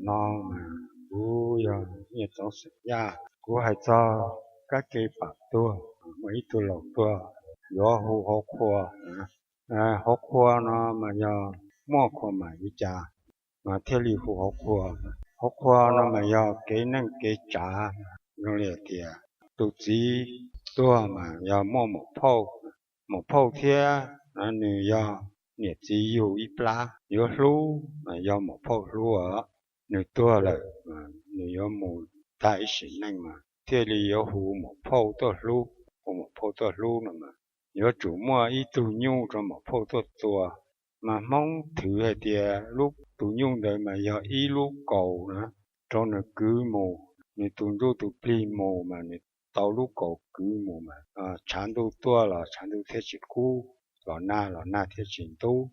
No mas kuv yog Nyiaj Txoov xeem Yaj, kuv hais txog kab ke pam tuag. Muaj ib tug laus tuag yuav hu hauv qhua. Hauv qhua no mas yog muaj qhua mam li cas mas thiaj li hu hauv qhua. Hauv qhua no mas yog kev neej kev tsav, zoo li tias tus txiv tuag mas yog muaj maum phauj, maum phauj thiab nws yog niam txiv yug ib plab, yuav hlub mas yog maum phauj hlub. Nws tuag lawm, nws yuav mus tag ib sim neej mas thiaj li yuav hu maum phauj tuaj hlub. Hu maum phauj tuaj hlub no mas yuav tsum muaj ib tug nyuj rau maum phauj tuaj tua. Mas Hmoob thwv hais tias lub tus nyuj ntawd mas yog ib lub kaus na, rau nws kwv mus, nws tus ntsuj tus plig mus mas nws tau lub kaus kwv mus mas tshav ntuj tuaj los tshav ntuj thiaj tsis kub, los nag los nag thiaj tsis ntub,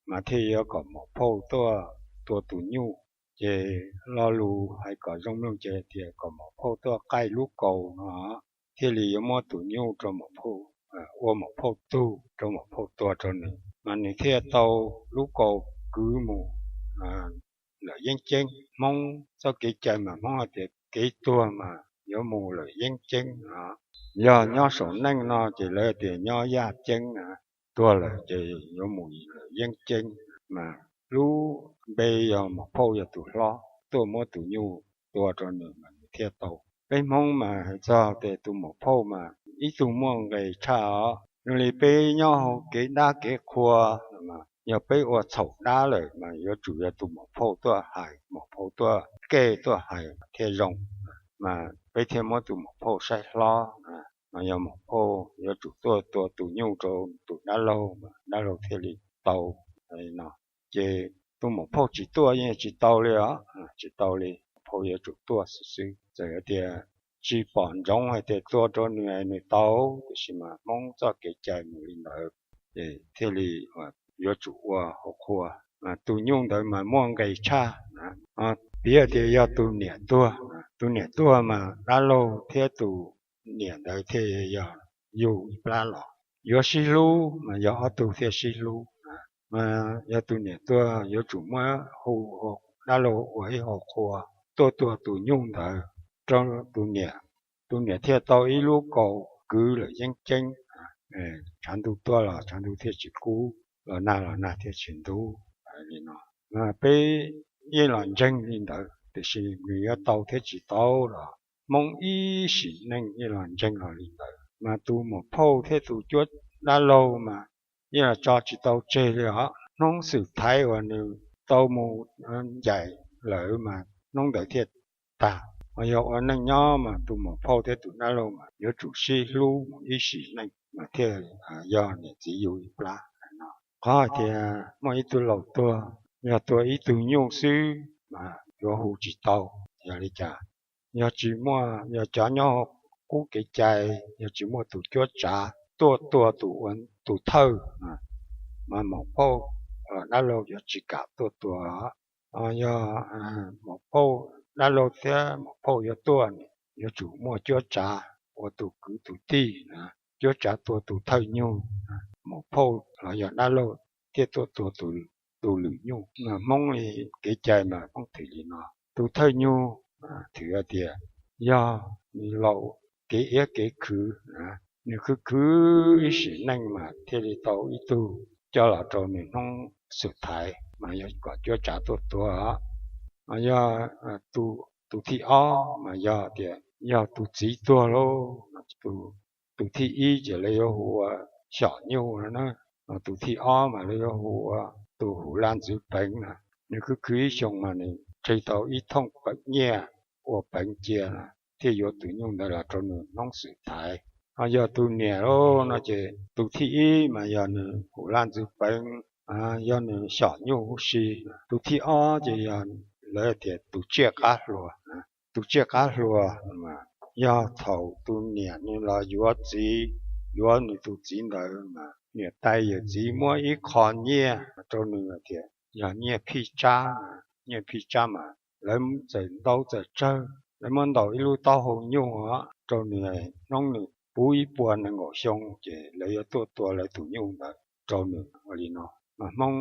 mas thiaj yuav kom maum phauj tuaj tua tus nyuj. Ces lo lus hais kom zoo mloog ces tias kom maum phauj tuaj qaij lub kaus no thiaj li yuav muab tus nyuj rau maum phauj, ua maum phauj tug rau maum phauj tua rau nws, mas nws thiaj tau lub kaus kwv mus lawm yeeb ceeb. Hmoob txoj kev cai mas Hmoob hais tias kev tuag mas yuav mus lawm yeeb ceeb. Yog nyob saum neej no ces lawv tias nyob yaj ceeb na, tuag lawm ces yuav mus lawm yeeb ceeb. Mas lub npe yog maum phauj yog tus hlob tuaj muab tus nyuj tua rau nws mas nws thiaj tau. Peb Hmoob mas hais txog tias tus maum phauj mas ib tug muaj nqis tshaj os. Zoo li peb nyob hauv kev dab kev qhua, yog peb ua txhaum dab lawm mas yuav tsum yog tus maum phauj tuaj hais, maum phauj tuaj kej tuaj hais thiaj zoo, mas peb thiaj muab tus maum phauj saib hlob. Mas yog maum phauj yuav tsum tuaj tua tus nyuj rau tus dab laug mas dab laug thiaj li tau no. Ces tus maum phauj tsis tuaj yeej tsis tau li os, tsis tau li. Maum phauj yuav tsum tuaj xwb xwb. Txawm tias tsis pom ntsoov hais tias tua rau nws nws tau, tiam sis mas Hmoob txoj kev cai mus li ntawd, ces thiaj li yuav tsum ua hauv qhua. Tus nyuj ntawd mas muaj nqis tshaj. Piav tias yog tus niam tuag, tus niam tuag mas dab laug thiab tus niam ntawd thiaj yog yug ib plab los. Yuav sib hlub mas yog ob tug thiaj sib hlub. Mas yog tus niam tuag yuav tsum muab hu dab laug ua ib hauv qhua tuaj tua tus nyuj ntawd rau tus niam, tus niam thiaj tau ib lub kaus kwv lawm yeeb ceeb. Tshav ntuj tuaj los tshav ntuj thiaj tsis kub, los nag los nag thiaj tsis ntub li no. Peb yeej los ntseeg li ntawd, tiam sis nws yuav tau thiab tsis tau los Hmoob ib sim neej yeej los ntseeg los li ntawd. Mas tus maum phauj thiab tus cuab dab laug mas yeej los tso tsis tau tseg li os. Hnub xwm thaiv uas nws tau mus ncaim lawm mas hnub ntawd thiaj tag. Mas yog ua neej nyob mas tus maum phauj thiab tus dab laug mas yuav tsum sib hlub mus ib sim neej mas thiaj yog niam txiv yug ib plab no. Qhov hais tias muaj ib tug laus tuag, yog tua ib tug nyuj xwb mas yuav hu tsis tau. Yog li cas? Yog tsis muaj, yog cov nyob qub kev cai, yog tsis muaj tus cuab tsav tuaj tua tus thawj, mas maum phauj dab laug yuav tsis kam tuaj tua. Yog maum phauj dab laug thiab maum phauj yuav tuaj, yuav tsum muaj cuab tsav ua tus kwv tus tij, cuab tsav tua tus thawj nyuj, maum phauj los yog dab laug thiaj tuaj tua tus lwm nyuj. Mas Hmoob li kev cai mas Hmoob thwm li no. Tus thawj nyuj thwm tias yog nws laus kev iab kev khwv, nws khwv khwv ib sim neej mas thiaj li tau ib tug coj los rau nws hnub xwm thaiv mas yuav kom cuab tsav tuaj tua. Mas yog tus thib ob mas yog tias yog tus txiv tuag lauj, tus thib ib ces lawv yuav hu ua xyom nyuj no na, tus thib ob mas lawv yuav hu ua tus hu laj ntxwv peev na. Nws khwv khwv ib xyoo mas nws tseg tau ib thooj nyiaj ua peev cia na, thiaj yuav tus nyuj ntawd los rau nws hnub xwm thaiv. Ho yog tus niam lauj no ces tus thib ib mas yog nws hu laj ntxwv peev, yog nws xyom nyuj huv si. Tus thib ob ces yog lawv tias tus tsiaj qab hluas. Tus tsiaj qab hluas mas yog thaum tus niam nws los yuav txiv, yuav nws tus txiv ntawd mas niam tais yawm txiv muab ib qho nyiaj rau nws tias yog nyiaj phij tsab, nyiaj phij tsab mas lawv txawm ntau txawm tsawg, lawv muab ntaus ib lub taub hau nyuj rau nws, hnub nws puv ib puas nees nkaum xyoo ces lawv yuav tuaj tua lawv tus nyuj ntawd rau nws ua li no. Mas Hmoob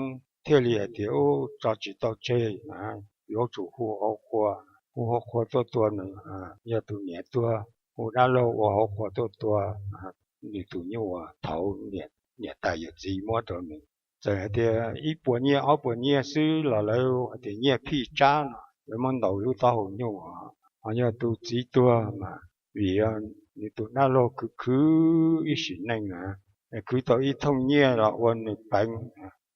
thiaj li hais tias tso tsis tau tseg na, yuav tsum hu hauv qhua, hu hauv qhua tuaj tua nws. Yog tus niam tuag, hu dab laug ua hauv qhua tuaj tua nws tus nyuj uas thaud niam tais yawm txiv muab rau nws. Txawm hais tias ib puas nyiaj ob puas nyiaj xwb los lawv hais tias nyiaj phij tsab no, lawv muab ntaus lub taub hau nyuj. Ho yog tus txiv tuag mas vim yog nws tus dab laug khwv khwv ib sim neej na, khwv tau ib thooj nyiaj los ua nws peev,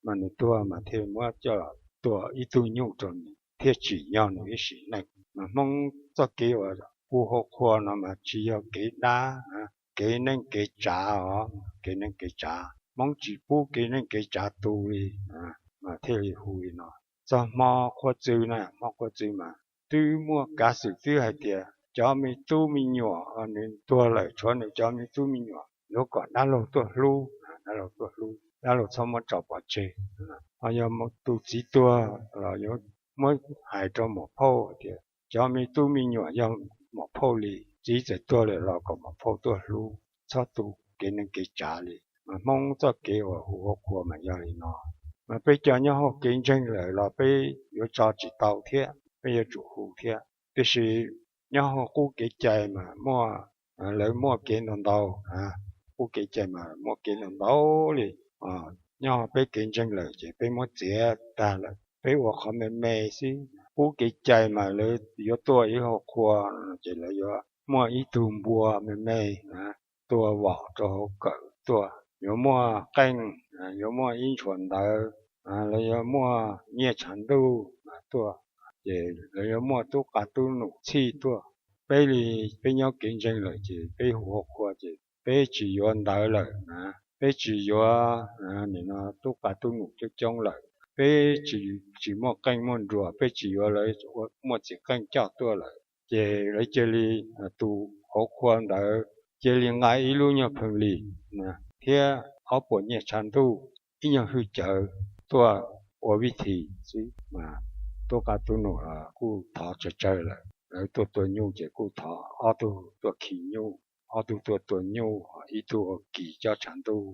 mas nws tuag mas thiaj muab coj los tua ib tug nyuj rau nws thiaj tsim nyog nws ib sim neej. Mas Hmoob txoj kev uas hu hauv qhua no mas tsis yog kev dab, kev neej kev tsav os, kev neej kev tsav. Hmoob tsis pub kev neej kev tsav tu li, mas thiaj li hu li no. Txog hmo qhua txws na, hmo qhua txws mas twb muaj kav xwm twb hais tias cov me tub me nyuam, nws tuag lawm tshuav nws cov me tub me nyuam, yuav kom dab laug tuaj hlub, dab laug tuaj hlub, dab laug txhob muab tso pov tseg. Ho yog tus txiv tuag los yuav muab hais rau muam phauj tias cov me tub me nyuam yog muam phauj li, txiv txawm tuag lawm los kom muam phauj tuaj hlub, txhob tu kev neej kev tsav li. Mas Hmoob txoj kev uas hu hauv qhua mas yog li no. Mas peb cov nyob hauv kev ntseeg lawm los peb yuav tso tsis tau thiab, peb yuav tsum hu thiab. Tiam sis nyob hauv qub kev cai mas muaj, lawv muaj kev ntau ntau, qub kev cai mas muaj kev ntau ntau li. Nyob hauv peb kev ntseeg lawm ces peb muab txiav tag lawm, peb ua qhov me me xwb. Qub kev cai mas lawv yuav tuaj ib hauv qhua ces lawv yuav muaj ib tug npua me me tuaj vom rau hauv kawm tuaj, yuav muaj qeej, yuav muaj ib ntshua ntawv, lawv yuav muaj nyiaj tshav ntuj tuaj, ces lawv yuav muaj tub qa tub num txhij tuaj. Peb li, peb nyob kev ntseeg lawm ces peb hu hauv qhua ces peb tsis yuav ntawv lawm na, peb tsis yuav nim no tub qa tub num coob coob lawm, peb tsis muaj qeej muaj nruas, peb tsis yuav lawv muaj txiv qeej coj tuaj lawm. Ces lawv cia li, tus hauv qhua ntawd cia li nqa ib lub nyuag pheej lis thiab ob puas nyiaj tshav ntuj, ib nyuag hwj cawv tuaj ua vij this xwb mas tub qa tub num los kuj thov tsawg tsawg lawm. Lawv tuaj tua nyuj ces kuj thov ob tug tuaj khi nyuj, ob tug tuaj tua nyuj, ib tug ua kis coj tshav ntuj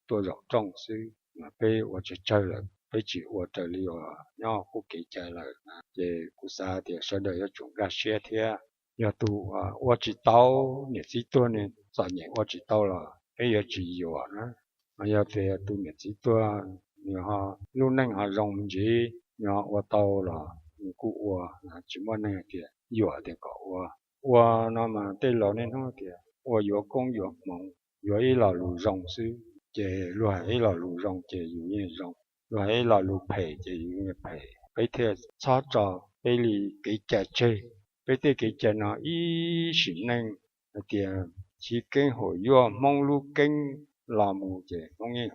tuaj zaum rooj xwb. Mas peb ua tsawg tsawg lawm, peb tsis ua raws li uas nyob qub kev cai lawm. Ces kuv xav tias sawv daws yuav tsum nkag siab thiab. Yog tus ua tsis tau, niam txiv tuag nws txom nyem ua tsis tau los peb yuav tsis yuam na. Mas yog tias tus niam txiv tuag nws ho lub neej ho zoo me ntsis, nws ho ua tau los nws kuj ua, tsis muaj neeg tias yuam tias kom ua. Ua no mas tej laus niaj hnub tias ua yuav koob yuav hmoov, yuav ib lo lus zoo xwb, ces luag hais ib lo lus zoo ces yus yeej zoo, luag hais ib lo lus phem ces yus yeej phem. Peb thiaj txhob tso peb li kev cai tseg. Peb tej kev cai no ib sim neej hais tias chiv keeb haum yuaj Hmoob lub keeb los mus ces Hmoob yeej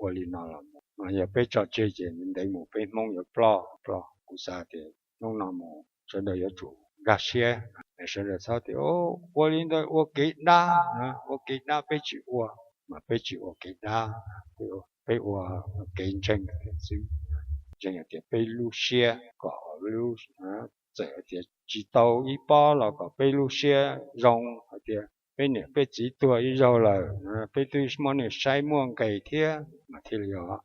ua li no los mus. Mas yog peb tso tseg ces ntev mus peb Hmoob yuav ploj ploj. Kuv xav tias hnub no mus sawv daws yuav tsum nkag siab, sawv daws txhob tias ua li ntawd ua kev dab, ua kev dab peb tsis ua, mas peb tsis ua kev dab, peb ua kev ntseeg xwb. Ntseeg hais tias peb lub siab kom txawm hais tias tsis tau ib pob los kom peb lub siab zoo hais tias peb niam peb txiv tuag ib zaug lawm, peb twb muab nws saib muaj nqis thiab mas thiaj li os.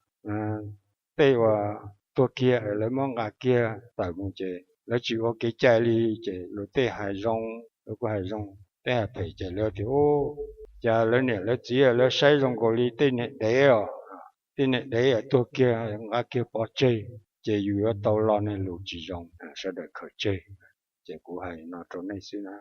Tej uas tuag kiag lawv muab nqa kiag tawm mus ces lawv tsis ua kev cai li, ces luag tej hais zoo lawv kuj hais zoo, tej hais phem ces lawv tias ub, cas lawv niam lawv txiv lawv saib zoo nkaus li tej niag dev os, tej niag dev tuag kiag nqa kiag pov tseg, ces yus yuav tau lo niag lus tsis zoo, sawv daws khaws tseg. Ces kuv hais no rau nej xwb na.